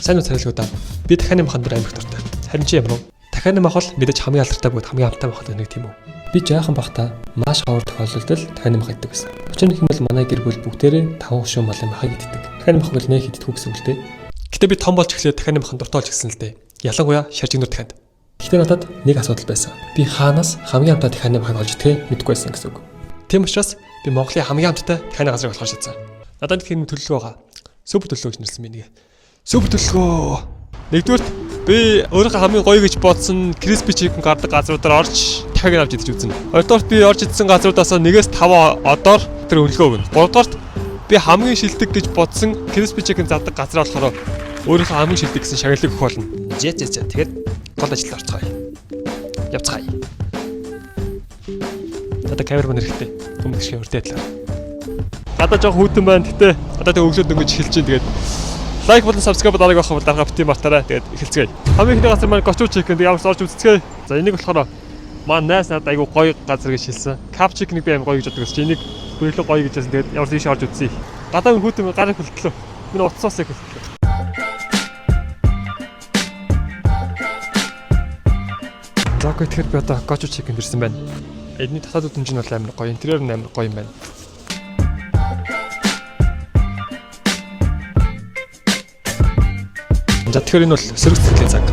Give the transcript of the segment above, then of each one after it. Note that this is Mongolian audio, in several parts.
Сайн уу, царайлгуудаа. Би дахианы махан дээр амих дуртай. Харин чи ямар вэ? Дахианы мах бол мэдээж хамгийн алдартай бөгөөд хамгийн амттай мах нэг, тийм үү? Би жаахан бахта маш ховор тохиолдолд л дахианы мах иддэг байсан. Учир нь хэм бол манай гэр бүл бүгдээрээ таван хөшөө малын махыг иддэг. Дахианы мах бол нэх иддэг гэсэн үг л дээ. Гэтэ би том болж эхлээд дахианы махан дуртай болж гисэн л дээ. Ялангуяа шаржигнур дахианд. Гэтэ надад нэг асуудал байсан. Би хаанаас хамгийн амттай дахианы махыг олж идэхээ мэдэхгүй байсан гэсэн үг. Тийм учраас би Монголын хамгийн амттай дахианы газрыг олохоор шийдсэн. Надад нэг юм төлөвлөгөө байгаа. Супер төлөвлөгөө гэж нэрлсэн би нэг. Супер төлөвлөгөө. Нэгдүгээрт би өөрийнхөө хамгийн гоё гэж бодсон crispy chicken гардаг газруудаар орж дахиад авч идэж үзнэ. Хоёрдугаарт би орж идсэн газруудаас нэгээс 5 одоор тэр үнэлгээ өгнө. Гуравдугаарт би хамгийн шилдэг гэж бодсон crispy chicken зардаг газраа болохоор өөрийнхөө хамгийн шилдэг гэсэн шагналыг өгөх болно. Зэ зэ зэ. Тэгээд гол ажилд орцгоё. Явцгаая. Одоо камерман хэрэгтэй. Өмнөх шиг өртөө талаар. Гадаа жоох хүйтэн байна. Гэтэ одоо тэг өглөө дөнгөж эхэлж чинь, тэгээд like болон subscribe дарааг байх бол дарга бити мартаарай. Тэгээд эхэлцгээе. Хамгийн эхний газар маань Gochu Chicken. Тэг ямар ч орж үзцгээе. За, энийг болохоор маань найз надад айгу гоё газар гэж хэлсэн. Cup Chicken-ыг би амар гоё гэж боддог гэсэн чинь энийг бүрэлэг гоё гэж хэлсэн. Тэгээд ямар ч ийш орж үзье. Гадаа хүйтэн, гарыг хөлтлөө. Миний утсаас яг хөлтлөө. За, okay, тэгэхээр би одоо Gochu Chicken ирсэн байна. Эдний татаад үдэн чинь бол амар гоё. Интерьер нь амар гоё юм байна. За, тэгэхээр энэ бол сөрөг сэтгэлийн цаг.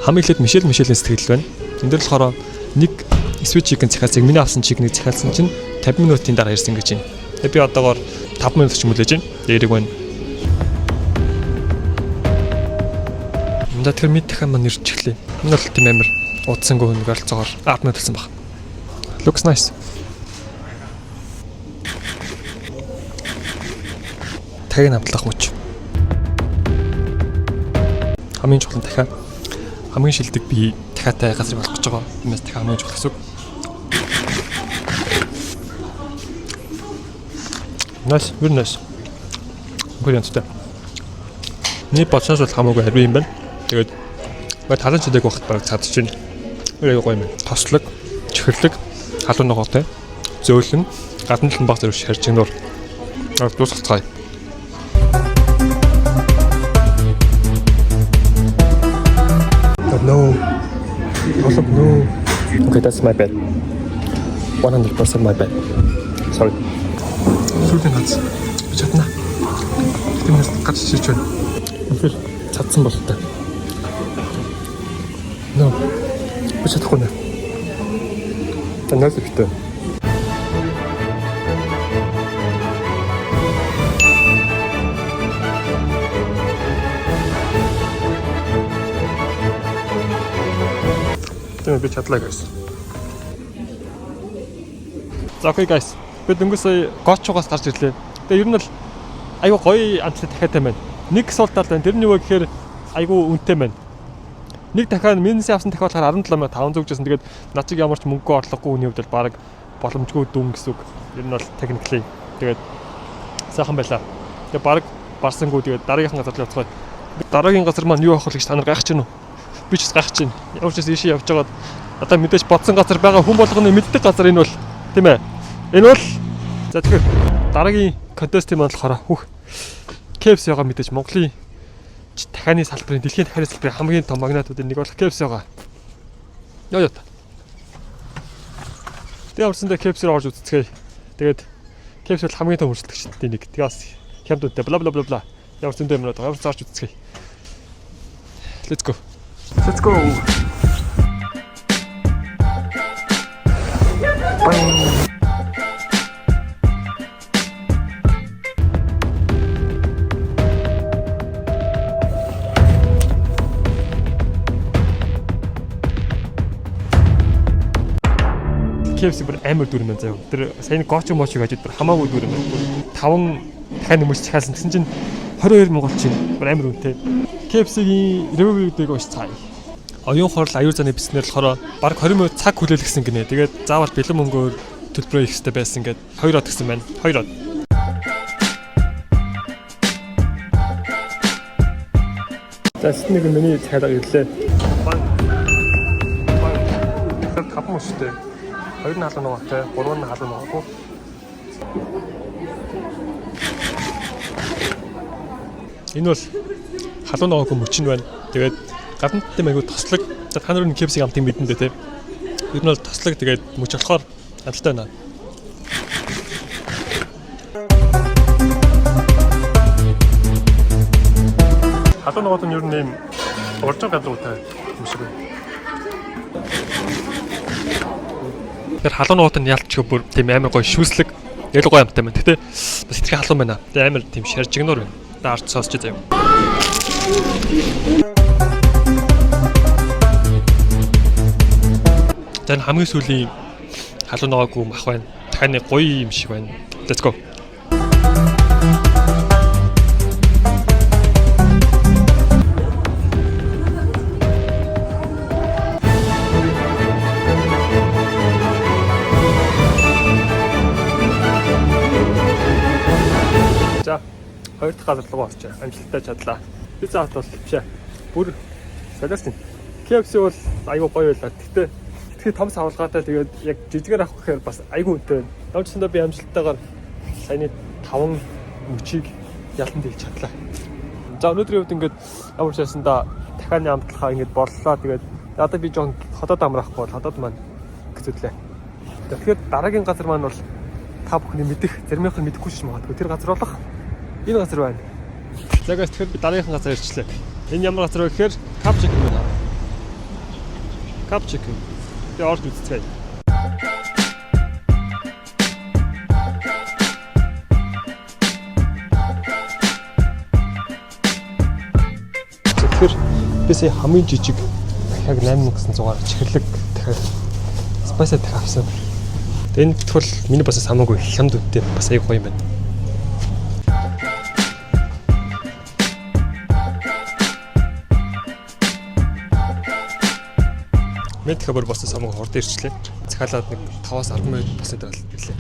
Хамгийн эхлээд Мишель Мишелийн сэтгэл байна. Энэ дээр болохоор нэг sweet chicken захиалсан, миний авсан chicken-ыг захиалсан чинь 50 минутын дараа ирсэн гэж байна. Тэгээ би одоогоор 5 минут ч мүлээж байна. Дээрэг байна. За, тэгэхээр мэд дахиад маань ирж эхлэв. Энэ бол тийм амар удсангүй, нэг ойролцоогоор 10 минут болсон баг. Looks nice. Тагын амтлах мөч. Хамгийн чухал нь дахиад хамгийн шилдэг би дахиатай газрыг олох гэж байгаа. Тиймээс дахиад хамгийн чухал гэсэн үг. Nice, very nice. Үнэхээр янзтай. Миний бодсоос бол хамаагүй харин юм байна. Тэгээд бай талан чидэг багт баг цадж чинь. Аягүй гоё юм байна. Тослог, чихэрлэг, халуун ногоотой, зөөлөн, гадна талын баг зэрэг шаржигнуур. Дуусгацгаая. But no. Also no. Okay, that's my bad. 100% my bad. Sorry. Сүүлийн гац. Би чадна. Тиймээс гарч ирж байна. Үнэхээр чадсан бололтой. No. Би чадахгүй нэ. Танаас ихтэй. Тийм, би чадлаа, guys. За, okay, guys. Би дөнгөж сая Гочугаас гарч ирлээ. Тэгээ ер нь бол айгу гоё амтлаг дахиатай байна. Нэг сул тал байна. Тэр нь юу вэ гэхээр айгу үнэтэй байна. Нэг дахиад минусын авсан дахиад болохоор 17,500 гэжсэн. Тэгээд над чиг ямар ч мөнгөө орлогогүй хүний хувьд бол баг боломжгүй дүн гэсэн үг. Ер нь бол technically. Тэгээд сайхан байлаа. Тэгээд баг барсангүй, тэгээд дараагийнхан газар руу явцгаая. Дараагийн газар маань юу авах вэ гэж та нар гайхаж байна уу? Би ч бас гайхаж байна. Ямар ч гэсэн ийшээ явж байгаад одоо мэдээж бодсон газар байгаа, хүн болгоны мэддэг газар энэ бол, тийм ээ. Энэ бол, за, тэгэхээр дараагийн contest маань болохоор хүүх KFC байгаа. Мэдээж Монголын дахианы салбарын, дэлхийн дахианы салбарын хамгийн том магнатуудын нэг болох KFC байгаа. Йоо ёо. Тэгээ амарсандаа KFC рүү орж үзцгээе. Тэгээд KFC бол хамгийн том өрсөлдөгчдийн нэг. Тэгээ бас хямд үнэтэй, бла бла бла бла. Ямар зөндөө юмнууд байгаа. Ямар ч орж үзцгээе. Let's go. Let's go. Bye. KFC бүр амар дүр юм байна заяа. Тэр саяны Gochu Mochu гэж бүр хамаагүй дүр юм байна. Бүр 5 дахиад нөмөс захиалсан. Тэгсэн чинь 22 Монгол чинь бүр амар үнэтэй. KFC-гийн review-ийг уншицгаая. Оюун хурал аюул заны бичснээр болохоор баг 20 минут цаг хүлээлгэсэн гинэ. Тэгээд заавал бэлэн мөнгөөр төлбөрөө хийх хэрэгтэй байсан гэд 2 од гэсэн байна. 2 од. За, нэг миний захиалга ирлээ. Бан. Бан. Таван мөчтэй. Хоёр нь халуун ногоотой, гурван нь халуун ногоогүй. Энэ бол халуун ногоогүй мөч нь байна. Тэгээд гадна талын айгүй тослог. За, та нар KFC-г амтыг мэдэн дээ, те. Ер нь бол тослог, тэгээд мөч болохоор амттай байна. Халуун ногоот нь ер нь ийм уржин гадруутай юм шиг байна. Тэгэхээр халуун ногоот нь ялчгүй бүр тийм амар гоё шүүслэг, яг л гоё амттай байна. Гэтэ бас хэтэрхий халуун байна. Тэгээ амар тийм шаржигнуур байна. Одоо ард сонсч заяа. За, энэ хамгийн сүүлийн халуун ногоогүй мах байна. Дахиад нэг гоё юм шиг байна. Let's go. За, хоёр дахь газар руу орчих. Амжилттай чадлаа. Pizza Hut бол бишээ. Бүр солиорч байна. KFC бол айгүй гоё байлаа. Гэхдээ хэтэрхий том савлгаатай, тэгээд яг жижигээр авах гэхээр бас айгүй үнэтэй байна. Ямар ч юмдаа би амжилттайгаар саяны 5 мөчийг ялан дэлж чадлаа. За, өнөөдрийн хувьд ингээд ямар ч байсандаа дахианы амтлахаа ингээд боллоо. Тэгээд одоо би жоохон хотод амрахгүй бол хотод маань гэзэдлээ. Тэгэхээр дараагийн газар маань бол та бүхний мэдэх, заримынх нь мэдэхгүй ч магадгүй. Тэр газар болох энэ газар байна. За guys, тэгэхээр би дараагийнхан газар ирчлээ. Энэ ямар газар вэ гэхээр Cup Chicken байна. Cup Chicken. Би орж үзцгээе. Тэгэхээр би сая хамгийн жижиг дахиаг 8100-аар чихэрлэг дахиад spicy дахиад авсан. Тэгээ энэ тул миний бас хамаагүй хямд үнэтэй, бас аяг гоё юм байна. Мэд хабар бас самаг хурд ирчлээ. Захиалаад нэг 5-аас 10 минут бас дараа ирлээ.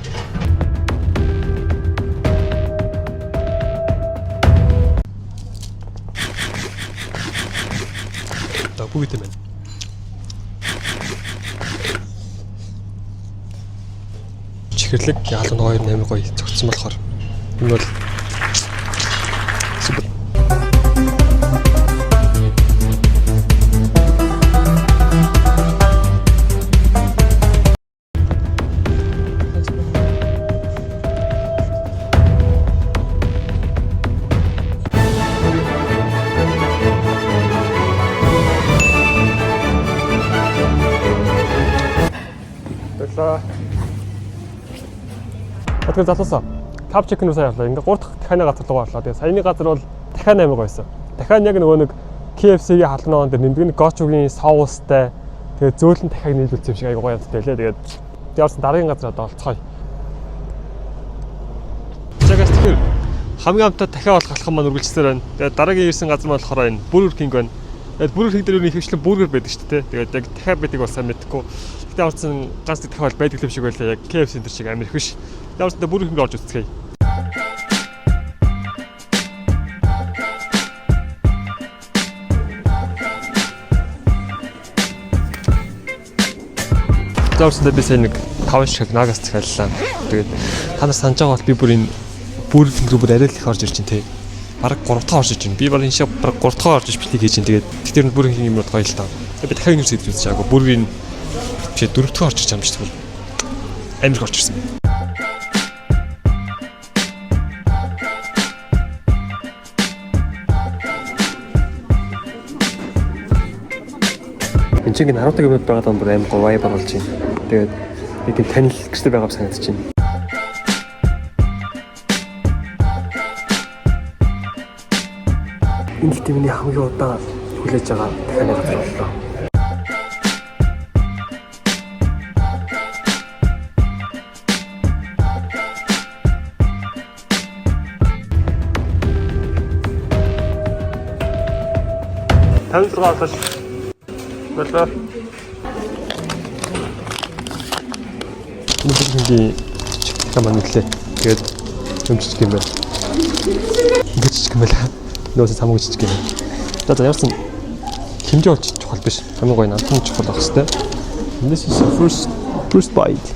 За, бүгд юм байна. Чихэрлэг яалан хоёр амар гоё зөгцсөн болохоор энэ бол супер. Баярлалаа. Тэгэхээр залуусаа, Cup Chicken руу сая орлоо. Ингээ гурав дахь дахианы газар руу орлоо. Тэгээ саяны газар бол дахиан амар гоёсон. Дахиан яг нөгөө нэг KFC-ийн халуун ногоон дээр нэмдэг нэг gochu-гийн соустай, тэгээ зөөлөн дахиаг нийлүүлсэн юм шиг аягүй гоё амттай лээ. Тэгээд явсан дараагийн газар одоо олцгоё. За guys, тэгэхээр хамгийн амттай дахиад болох алхам маань үргэлжлэсээр байна. Тэгээд дараагийн ирсэн газар маань болохоор энэ Burger King байна. Тэгээд Burger King дээр юу ихэвчлэн бургер байдаг шүү дээ. Тэгээд яг дахиад байдаг бол сайн мэдэхгүй. Гэтэ орсон ганц нэг дахиад байдаг юм шиг байлаа. Яг KFC энэ шиг амар их биш. Тэгээд орсон Burger King орж үзцгээе. За, орсондоо би сая нэг 5 шиг nuggets захиаллаа. Тэгээд та нар санаж байгаа бол би бүр энэ Burger King рүү бүр арай л их орж ирж байна те. Бараг 3 дахь орж ирж байна. Би бараг энэ шиг бараг 3 дахь орж иж бичлэг хийж байна. Тэгээд тэр Burger King юмнууд гоё л та. Тэгээд би дахиад юм шиг үзэж байгаагүй. Burger-ийн биш, 4 дахь орж ирж байгаа юм шиг бүр амар их орж ирсэн. Энд чинь Наруто юмнууд байгаа даа, бүр амар гоё vibe болж байна. Тэгээд нэг юм танил гэртээ байгаа санагдаж байна. Энэ л миний хамгийн удаан хүлээж байгаа дахианы газар боллоо. 56 олол. Болоо. Энэ бүхний жижиг маань үлээ. Тэгээд юм жижиг юм байна. Ингээд жижиг юм байна. Нөөс самууг жижиг юм. За, ямарсан хэмжээ бол чухал биш. Хамгийн гоё намтан чухал байх хэвээр. This is the first bite.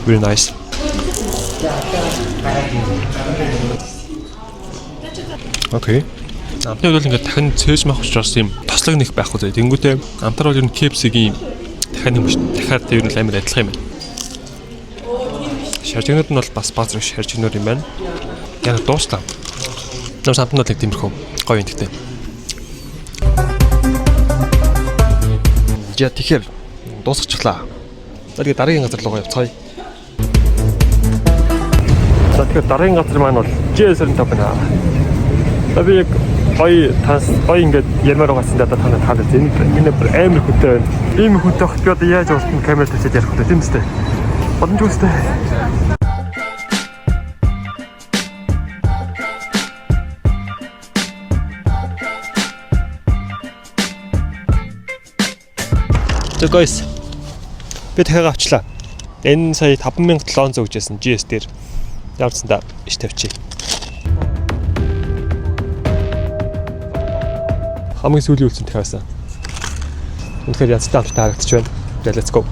Very nice. Окей. Амтны хувьд бол ингээд дахин цээж мах учраас юм тослог нэг байхгүй зэ. Тэнгүүтээ амтар бол ер нь KFC-гийн дахиад нэг дахиад ер нь амар адилхан юм байна. Шаржигнууд нь бол бас баг зэрэг шаржигнууд юм байна. Яг дуустаа. Намс амт нь бол нэг тиймэрхүү гоё юм гэхдээ. За тэгэхээр дуусгачлаа. За тэгээд дараагийн газар руугаа явцгаая. За тэгэхээр дараагийн газар маань бол GS25 байна. За би яг гоё танс гоё ингээд ярмаар байгаасан даа та нарт хаалт. Энэ бүр амар хүнтэй байна. Ийм хүнтэй хот би одоо яаж урт нь камер тавьчаад ярих вэ тийм үстэй. Боломжгүй үстэй. За guys. Би дахиад авчлаа. Энэ сая 5700 гэжсэн GS дээр. Явцсан да иш тавьчих. Хамгийн сүүлийн үлдсэн дахиад байсан. Үнэхээр язтай амттай харагдчих байна. За let's go.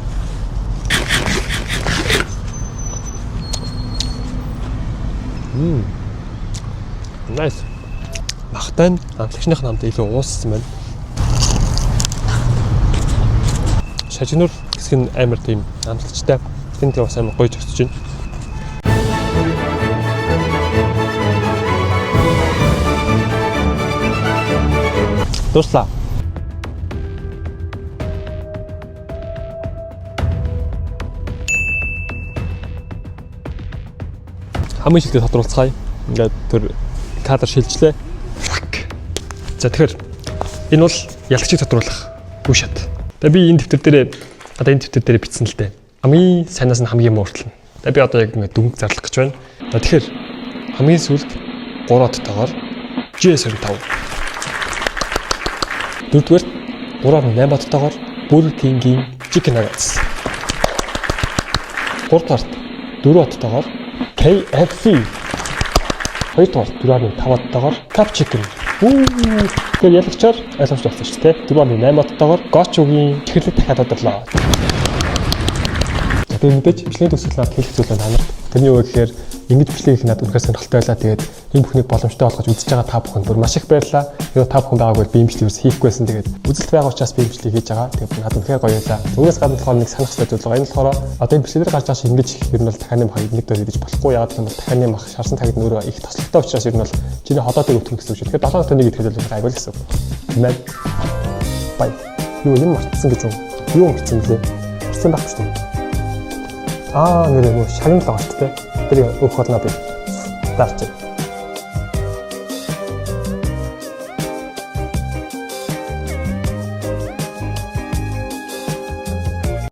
Nice. Махтай нь амтлагчных нь амт илүү ууссан байна. Шажигнуур хэсэг нь амар тийм амтлагчтай. Тэнд тийм бас амар гоё зогсож байна. Дууслаа. Хамгийн шилдэг тодруулцгаая. Ингээд төр кадр шилжлээ. За тэгэхээр энэ бол ялагчийг тодруулах үе шат. Тэгээ би энэ дэвтэр дээрээ одоо энэ дэвтэр дээрээ бичсэн л дээ. Хамгийн сайнаас нь хамгийн муу хүртэл. Тэгээ би одоо яг ингээд дүнг зарлах гэж байна. За тэгэхээр хамгийн сүүлд 3 оттойгоор GS25. Дөрөвдүгээр 3.8 оттойгоор Burger King-ийн Chicken Nuggets. Гуравдугаарт 4 оттойгоор KFC. Хоёрдугаарт 4.5 оттойгоор Cup Chicken. Тэгэхээр ялагчаар ойлгомжтой болсон шүү дээ. 4.8 оттойгоор Gochu-гийн чихэрлэг дахиад тодорлоо. Тэгээ мэдээж бичлэгийн төсөл надад хэлэх зүйл байна та нарт. Тэрний юу гэхээр ингэж бичлэг хийх надад үнэхээр сонирхолтой байлаа. Тэгээд энэ бүхнийг боломжтой болгож үзэж байгаа та бүхэнд бүр маш их баярлалаа. Тэгээд та бүхэн байгаагүй би бичлэг юус хийхгүйсэн. Тэгээд үзэлт байгаа учраас би бичлэг хийж байгаа. Тэгээд надад үнэхээр гоё байлаа. Түүнээс гадна болохоор нэг санах хэрэгтэй зүйл байгаа. Энэ болохоор одоо энэ бичлэг дээр гарч байгаа шиг ингэж ер нь бол дахианы мах нэг дээр идэж болохгүй. Яагаад гэвэл дахианы мах шарсан тагд нь өөрөө их тослогтой учраас ер нь бол чиний ходоодыг өвтгөн гэсэн үг шүү. Тэгэхээр 7 хоногт нэг идэхэд л айгүй л гэсэн үг. Тийм ээ. Бай. Юу юм мартсан гэж юм. Юу мартсан блэ? Мартсан байхгүй шүү дээ. Аа нэр нөө шагнал байгаа шүү дээ. Тэр өөх болно би. Дарч.